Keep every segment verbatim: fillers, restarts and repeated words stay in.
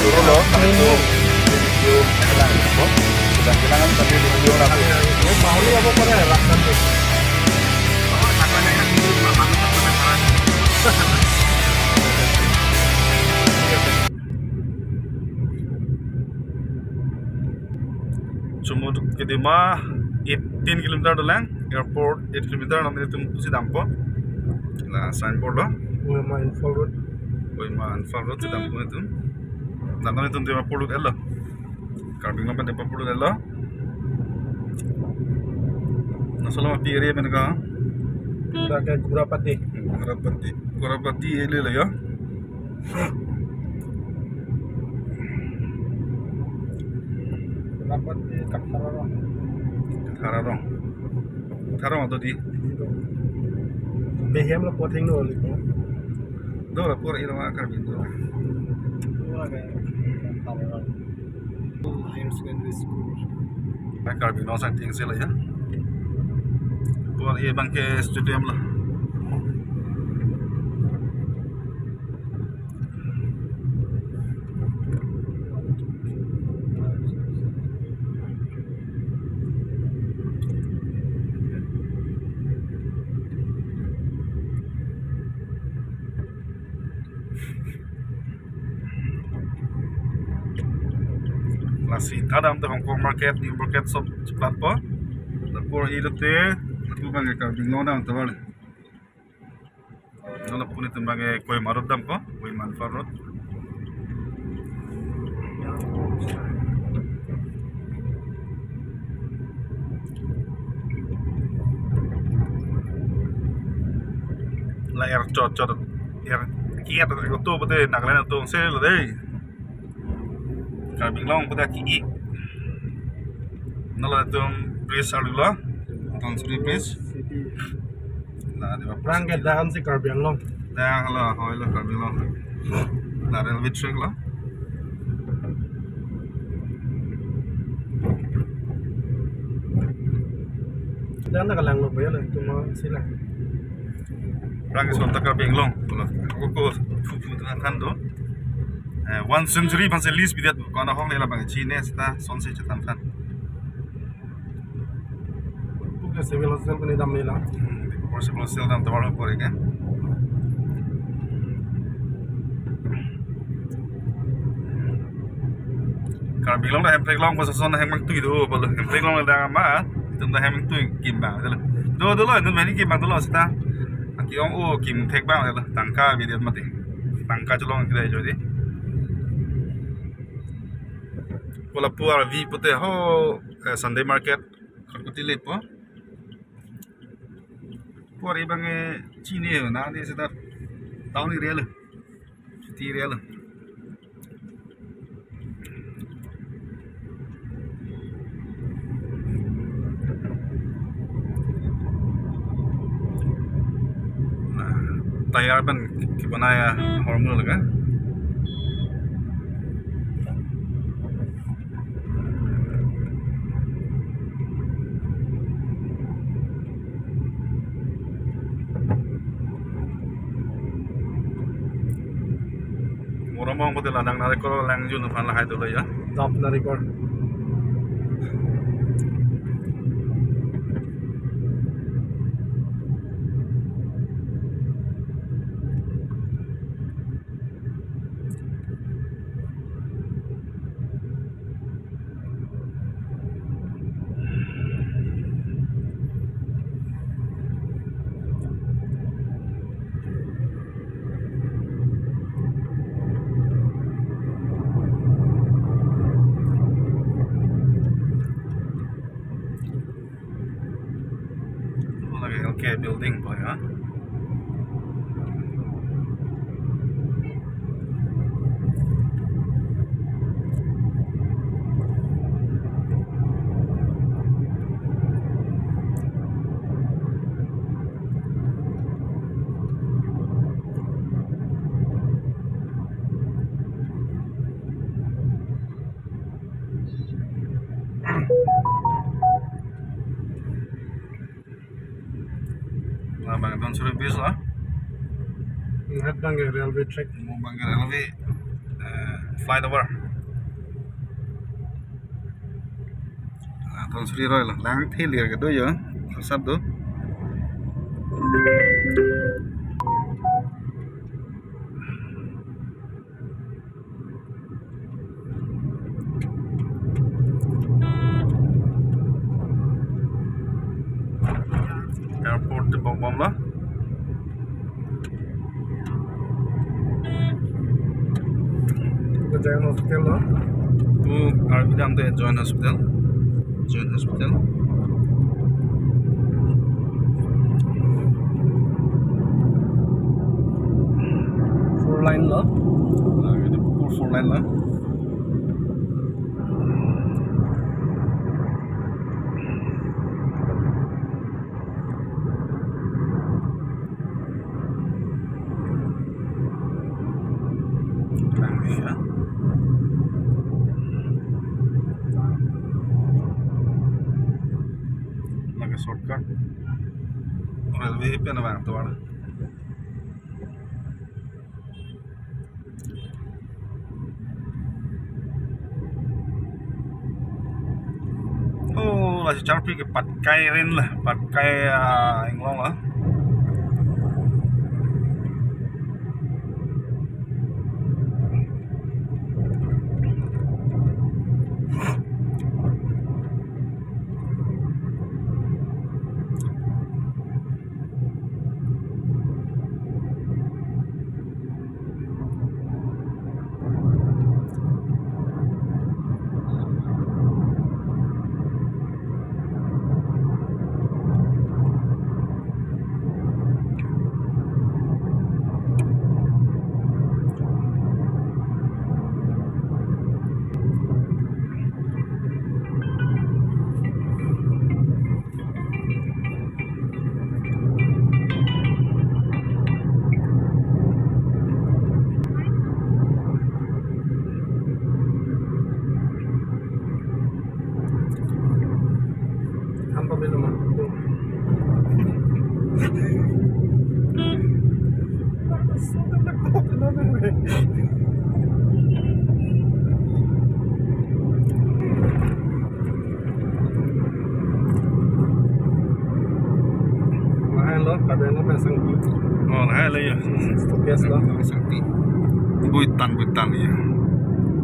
Dulu, kami itu video lang po. Sedang bilangan kami video lang po. Ini bahuli apa pada rakan tu? Chomoduk Kedima eighteen kilometer dolang, airport eight kilometer, nanglitum pusi dampo. La signboard lo. Kohima Imphal Road. Kohima Imphal Road si dampo itum. Nanglitum Dimapur lo elo. Karbi Anglong pen Dimapur lo elo. Laso along api area pen ke? Dak ke Gurapati. Gurapati. Gurapati area lo ya. Gurapati Kathar Arong. Kathar Arong. Kathar Arong atau di? Behem lo pothing lo liko. Do la pura ilo akar bintu. Pura kayak Kathar Arong. Higher Secondary School. Karbi Anglong sang ting sila ya. Pura iya bangke stadium lo. Lasi ta damte Hongkong market, new market sob chepatpo. Lapu ilote, lapu bang Karbi Anglong damte bang. Nona puni tumbang ke Kohima Road dampo, Kohima Imphal Road. La air chot chot, air kiat ko tu pute Nagaland tu se lo dei. Karbi Anglong pute ki-i. Nala tum bridge arlo lo. Dhansiri Bridge. City. La, di ba Rang ke dan si Karbi Anglong. Dah lo, hoi lo Karbi Anglong. La railway track lo. Dan na kalang lo ba ya lo, tuma sila. Rang ke sonta Karbi Anglong. Lo, ko ko fu fu tengah kan do. Eh, one century bangsi lease bidet, kona hong lela bang chine seta sonsi chetan kan. Oke, civil hostel puni dam nila. Hmm, civil hostel dam tovar pore ke. Karbi Anglong dak Hemprek Long Prashason hemang tui do, bolo Hemprek Long dak ma, itum dak hemang tui kim bang, dolo. Do, dolo, itum meni kim bang dolo seta. Aki ong o kim thek bang, dolo. Tangka bidet mati. Tangka cholong kita jadi. Kola puar vi pute ho, eh, Sunday market. Kutili po. Puar ibang, eh, chini na di seta town area lo. City area lo. Nah, tayar pen kibana ya hormon laga. Morom ong pute la nang narikol lang jun aphan lahai dolo ya. Dap narikol. Lake L K building po ya. Labang Dhansiri Bridge lo. Ngat bang ke railway track. Mo bang ke railway, eh, Flyover. Ah, Dhansiri aroi lo. Langthe lir kedo yo. Asap do. Airport te bom bom lo. Ke Jain Hospital lo. Tu Karbi Dam te Jain Hospital. Jain Hospital. Four lane lo. Ah, ini pukul four lane lo. Langme ya. Lake shortcut. Railway pen abang tovar. Oh, lasi charpi ke Patkai rin la, Patkai, ah, inglong la. Hampa belum, ah. Lahai lo, kadang lo pensang. Oh, lahai lo ya. Stop ya, stop. Sangti. Buitan, buitan ya.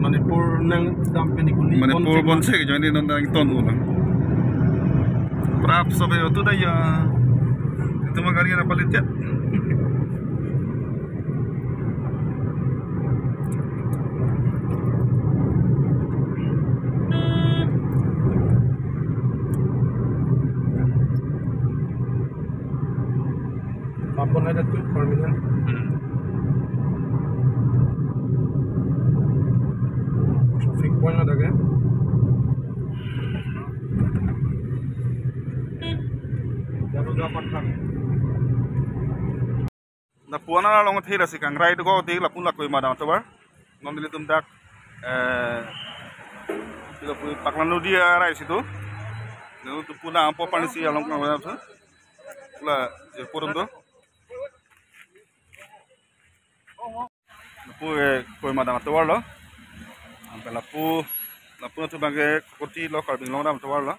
Manipur nangdam pen ikuni. Manipur bon se ke jadi non nangton ulang. Prap sobe otu da ya. Itu mah gari na palit ya. Papon ada tu permainan. Traffic point ada ke? Lapu anan arlong thela si kangrai do ko ti lapu la Kohima dam tovar. Non nelitum dak, eh, sila pu Pakla Nodi arai situ. Nelitum pu nangpo pani si along kangrai tu. Pula je purun tu. Lapu, eh, Kohima dam tovar lo. Anke lapu, lapu tu bangke Koti lo, Karbi Anglong dam tovar lo.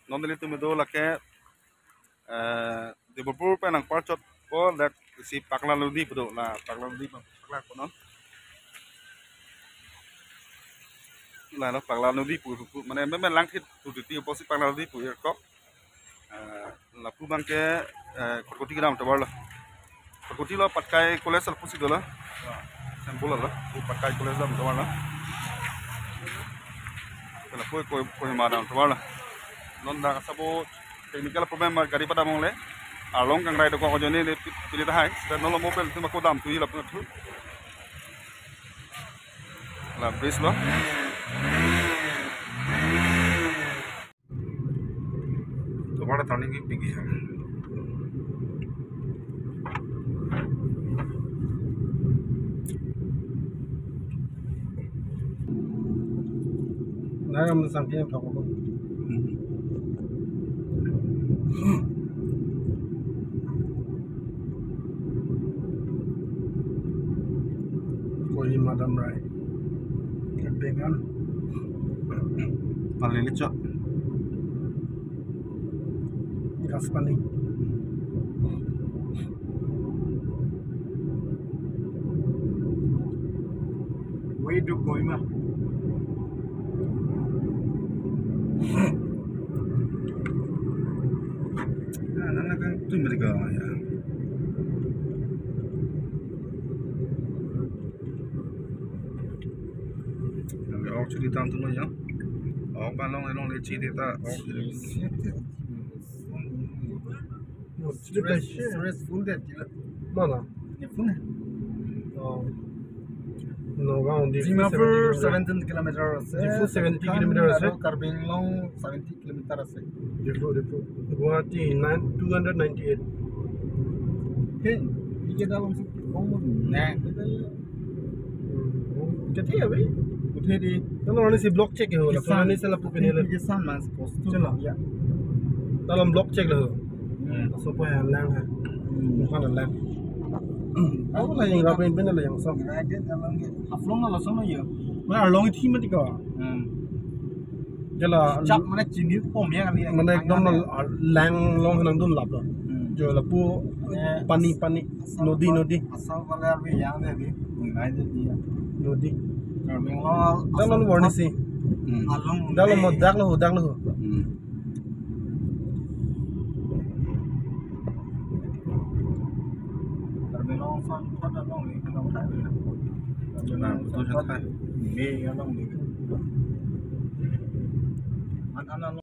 Non nelitum do lake, eh, Dibrugarh pen nangparchot ko lake si Pakla Nodi pu do la, Pakla Nodi, Pakla konon. La lo Pakla Nodi pu, pu, mane meme langthit pu titi apotsi Pakla Nodi pu ya kok. Eh, lapu bangke, eh, Kharkoti kedam tovar lo. Kharkoti lo Patkai College lapusi do lo. Sempul lo, lapu Patkai College dam tovar lo. Lapu Koi-, Kohima dam tovar lo. Non dak asabo technical problem mar gari padam longle. Arlong kangrai do ko jone ne pi-, pili tahai. Seta non lo mobile tu mako dam tu lapu tu. La bridge lo. Tovar turning ke pigi ya. Nang am sang ke thok ko. Kohima dam rai. Pali le chok. Gas pani. Way to Kohima. Ah, nana kan tu mereka ya. Nang ok chuli tam tu no ya. Ok ba long long le chi de ta. Ok. Stress, stressful de tila. Mana? Ni phone. Oh. Nagaon Diphu Dimapur seventy kilometer. Seventeen kilometer ase. Diphu seventy kilometer ase. Karbi Anglong seventy kilometer ase. Diphu, Diphu. Guwahati nine, two hundred ninety-eight. Hey, ini kita langsung ngomong. Nah, kita ya. Kita ya, weh. Udah di. Kalau orang si block check ya, Kisan. Orang si lapu pinile. Kisan mas kostum. Chala. Ya. Dalam block check lo. Hmm. Sopo ya lang ha. Hmm. Bukan lang. Aku lah yang rapi pinile yang sok. Haflong na lason ya. Mana long ithi mati ka. Hmm. Jala chak mane chini pom ya kali ya. Mane ekdom na lang long nangdun lap lo. Hmm. Jo lapu pani pani nodi nodi. Asal kali arbi yang de di. Ngai de di ya. Nodi. Karbi Anglong. Dalam warning sih. Hmm. Along. Dalam mo dak lo dak lo. Hmm. Karbi Anglong son thot along ni kan thai. Karbi Anglong son thot ni along ni. An an along.